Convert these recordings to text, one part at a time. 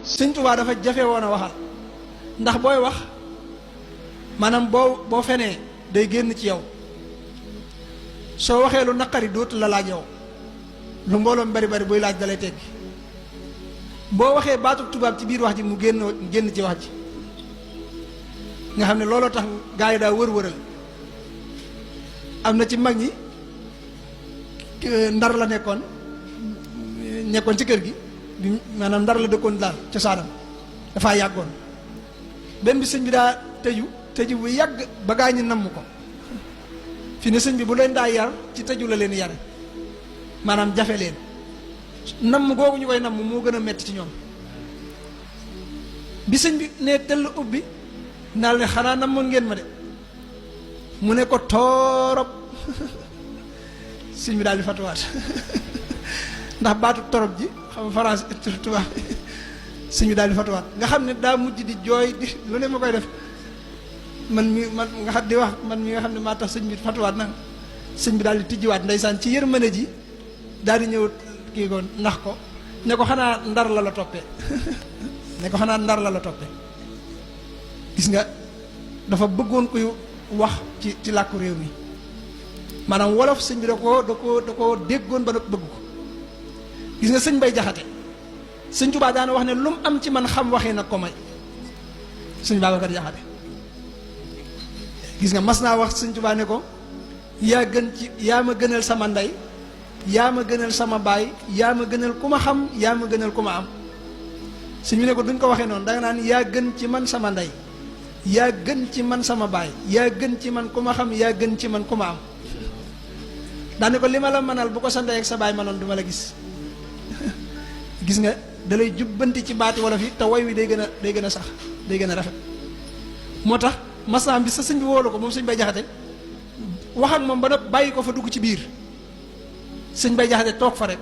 Sëñ Tuubaa dafa jafe woon a waxal ndax booy wax maanaam boo fenee day génn ci yow soo waxee lu naqari dootu la laaj yow lu mbooloom bari bari buy laaj dalay teggi boo waxee baatu tubaab ci biir wax ji mu génn ci wax ji nga xam ne looloo tax gaa yi daa wër-wëral am na ci mag ñi ndar la nekkoon ci kër gi bi maanaam ndar la dëkkoon daal cosaanam dafaa yàggoon benn bi sëñ bi daa tëju bu yàgg ba gaa ñi namm ko fi ne sëñ bi bu leen daa yar ci tëju la leen yare maanaam jafe leen namm googu ñu koy namm moo gën a metti ci ñoom bi sëñ bi ne tëll ubbi naal ne xanaa nammoon ngeen ma de mu ne ko torop sëñ bi daal di fatuwaat ndax baatu torop ji xam France tubaab sëñ bi daal di fatuwaat nga xam ne daa mujj di jooy di lu ne ma koy def man nga xam di wax man mi nga xam ne maa tax sëñ bi fatuwaat nag sëñ bi daal di tijjiwaat ndeysaan ci yërmande ji daal di ñëw kii ko nax ko ne ko xanaa ndar la toppee ne ko xanaa ndar la toppee gis nga dafa bëggoon kuy wax ci làkku réew mi maanaam wolof sëñ bi da koo déggoon ba bëgg ko gis nga sëñ Bay Jaxate sëñ Tuubaa daana wax ne lu mu am ci man xam waxee nag ko may sëñ Babacar Jaxate gis nga mas naa wax sëñ Tuubaa ne ko yaa ma gënal sama ndey yaa ma gënal sama baay yaa ma gënal ku ma xam yaa ma gënal ku ma am sëñ bi ne ko duñ ko waxee noonu danga naan yaa gën ci man sama ndey yaa gën ci man sama baay yaa gën ci man ku ma xam yaa gën ci man ku ma am daane ko li ma la mënal bu ko sa ndey ak sa baay mënoon du ma la gis gis nga dalay jubbanti ci baati wolof yi te woy wi day gën a sax day gën a rafet moo tax masaam bi sa sëñ bi woolu ko moom sëñ Bay Jaxate wax ak moom ba nag bàyyi ko fa dugg ci biir sëñ Bay Jaxate toog fa rek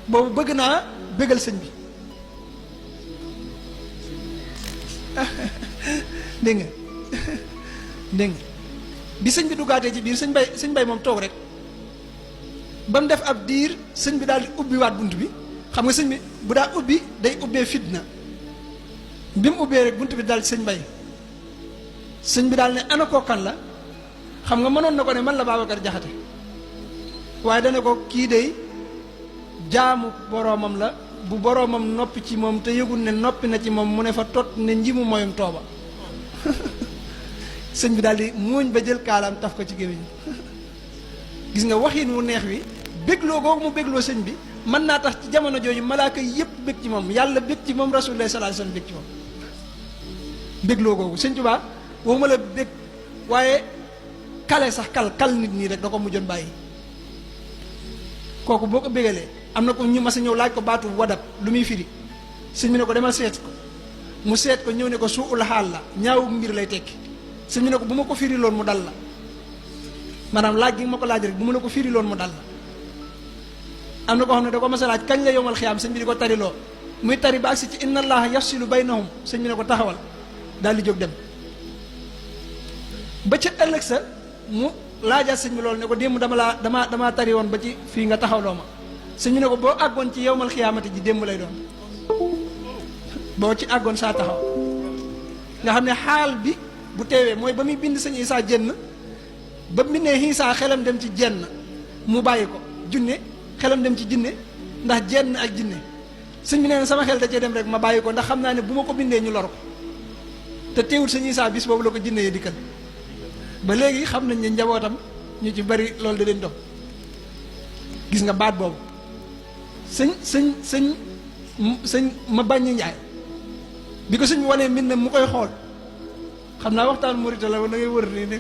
boobu bëgg naa bégal sëñ bi dégg nga bi sëñ bi duggaatee ci biir sëñ bay moom toog rek ba mu def ab diir sëñ bi daal di ubbiwaat bunt bi xam nga sëñ bi bu daa ubbi day ubbee fitna bi mu ubbee rek bunt bi daal ci sëñ Bay sëñ bi daal ne ana koo kan la xam nga mënoon na ko ne man la Babacar Jaxate waaye dana ko kii dey jaamu boroomam la bu boroomam noppi ci moom te yëgul ne noppi na ci moom mu ne fa tot ne njimu moyum tooba sëñ bi daal di muuñ ba jël kaalaam taf ko ci gémmiñ gis nga waxin wu neex wi bégloo googu mu bégloo sëñ bi mën naa tax ci jamono jooju malaaka yépp bég ci moom yàlla bég ci moom rasulullah sallallahu alayhi wasallam bég ci moom bégloo googu sëñ Tuubaa waxuma la bég waaye kale sax kal nit ñi rek da ko mujjoon bàyyi kooku boo ko bégalee am na ko ñu mas a ñëw laaj ko baatu wadab lu muy firi sëñ bi ne ko demal seet ko mu seet ko ñëw ne ko suul xaal la ñaawu mbir lay tekki sëñ bi ne ko bu ma ko firi loon mu dal la maanaam laaj gi ma ko laaj rek bu ma la ko firi loon mu dal la am na ko xam ne da ko mas a laaj kañ la yowmal xiyaam sëñ bi di ko tariloo muy tari ba agsi ci inna allaha yafsilu baynahum sëñ bi ne ko taxawal daal di jóg dem ba ca ëllëg sa mu laajaat sëñ bi loolu ne ko démb damaa tari woon ba ci fii nga taxawloo ma sëñ bi ne ko boo àggoon ci yowmal xiyaamati ji démb lay doon boo ci àggoon saa taxaw nga xam ne xaal bi bu teewee mooy ba muy bind sëñ Isaa jenn ba bindee Isaa xelam dem ci jenn mu bàyyi ko junne xelam dem ci jinne ndax jenn ak jinne sëñ bi nee na sama xel da cee dem rek ma bàyyi ko ndax xam naa ne bu ma ko bindee ñu lor ko te teewul sëñ Isaa bis boobu la ko jinne yi dikkal ba léegi xam nañ ne njabootam ñu ci bari loolu da leen dox gis nga baat boobu sëñ ma bàññi njaay bi ko sëñ bi wanee mbind mu koy xool xam naa waxtaan murita la da ngay wër nii ne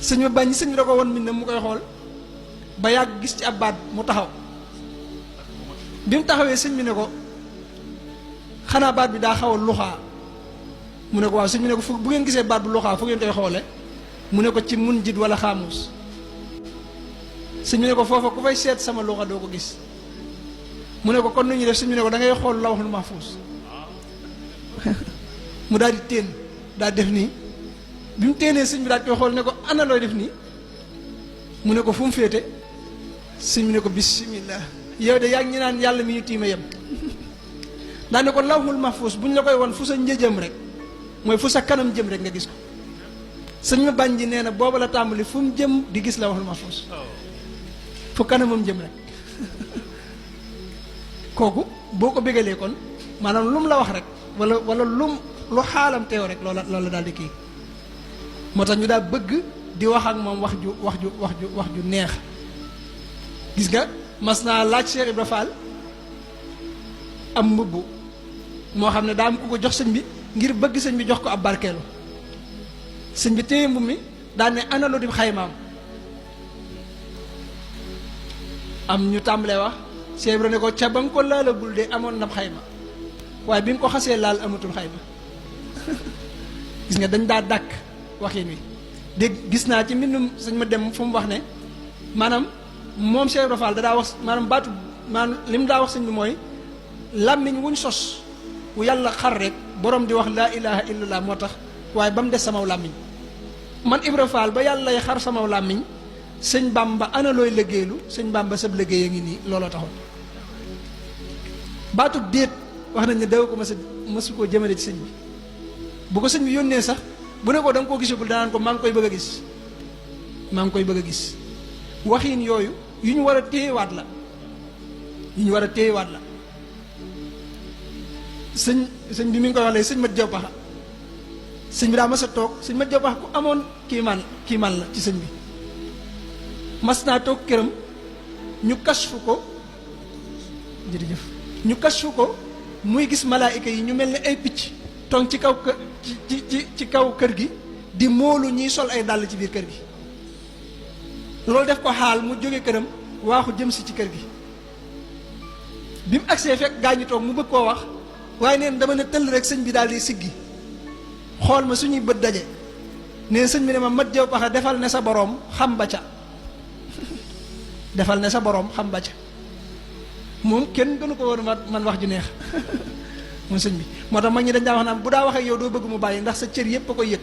sëñ ma bàññi sëñ bi da ko won mbind mu koy xool ba yàgg gis ci ab baat mu taxaw bi mu taxawee sëñ bi ne ko xanaa baat bi daa xaw a luxaa mu ne ko waaw sëñ bi ne ko fu bu ngeen gisee baat bu luxaa fu ngeen koy xoole mu ne ko ci mun jit wala xaamuus sëñ bi ne ko foofa ku fay seet sama luxa doo ko gis mu ne ko kon nu ñuy def sëñ bi ne ko da ngay xool lawhul mahfuus mu daal di téen daal def nii bi mu téenee sëñ bi daal koy xool ne ko ana looy def nii mu ne ko fu mu féete sëñ bi ne ko bismillah yow de yaa ngi ñu naan yàlla mi ñu tiima yem daane ko lawhul mahfuus bu ñu la koy won fu sa njëjëm rek mooy fu sa kanam jëm rek nga gis ko. sëñ ma bañ ji nee na booba la tàmbali fu mu jëm di gis lawhul mahfuus fu kanamam jëm rek kooku boo ko bégalee kon maanaam lu mu la wax rek wala lu xaalam teew rek loola daal di kii. moo tax ñu daal bëgg di wax ak moom wax ju neex. gis nga mas naa laaj Cheikh Ibra Fall am mbubb moo xam ne daa am ku ko jox sëñ bi ngir bëgg sëñ bi jox ko ab barkeelu. sëñ bi téye mbubb mi daan ne ana lu di xaymaam. am ñu tàmbalee wax Cheikh Ibra ne ko ca ba nga ko laalagul de amoon nab xayma waaye bi nga ko xasee laal amatul xayma. gis nga dañ daa dàkk waxin wi dégg gis naa ci mbindum sëñ ma dem fu mu wax ne maanaam moom Cheikh Ibra Fall da daa wax maanaam baatu maanaam li mu daa wax sëñ bi mooy làmmiñ wuñ sos wu yàlla xar rek borom di wax laa ilaha illallah moo tax waaye ba mu des samaw làmmiñ man Ibra Fall ba yàlla xar samaw làmmiñ sëñ Bamba ana looy liggéeylu sëñ Bamba sab liggéey a ngi nii looloo taxoon. baatu déet wax nañ ne daw ko mësu koo jëmale ci sëñ bi bu ko sëñ bi yónnee sax bu ne ko da nga koo gisagul danaan ko maa ngi koy bëgg a gis maa ngi koy bëgg a gis. waxiin yooyu yu ñu war a téyewaat la yu ñu war a téyewaat la sëñ bi mi ngi koy wax léegi sëñ Mat Jaw Paxa sëñ bi daa mas a toog sëñ Mat Jaw Paxa ku amoon kiimaan la ci sëñ bi. mas naa toog këram ñu kasfu ko jërëjëf ñu kasfu ko muy gis malaayika yi ñu mel ni ay picc toog ci kaw ci kaw kër gi di moolu ñiy sol ay dàll ci biir kër gi. loolu def ko xaal mu jóge këram waaxu jëm si ci kër gi bi mu agsee fekk gaa ñi toog mu bëgg koo wax waaye neen dama ne tëll rek sëñ bi daal di siggi xool ma suñuy bët daje neen sëñ bi ne ma Mat Jaw Paxa defal ne sa boroom xam ba ca defal ne sa boroom xam ba ca moom kenn gënu ko woon man wax ju neex moom sëñ bi moo tax mag ñi dañ daa wax naan bu daa waxee yow doo bëgg mu bàyyi ndax sa cër yépp a koy yëg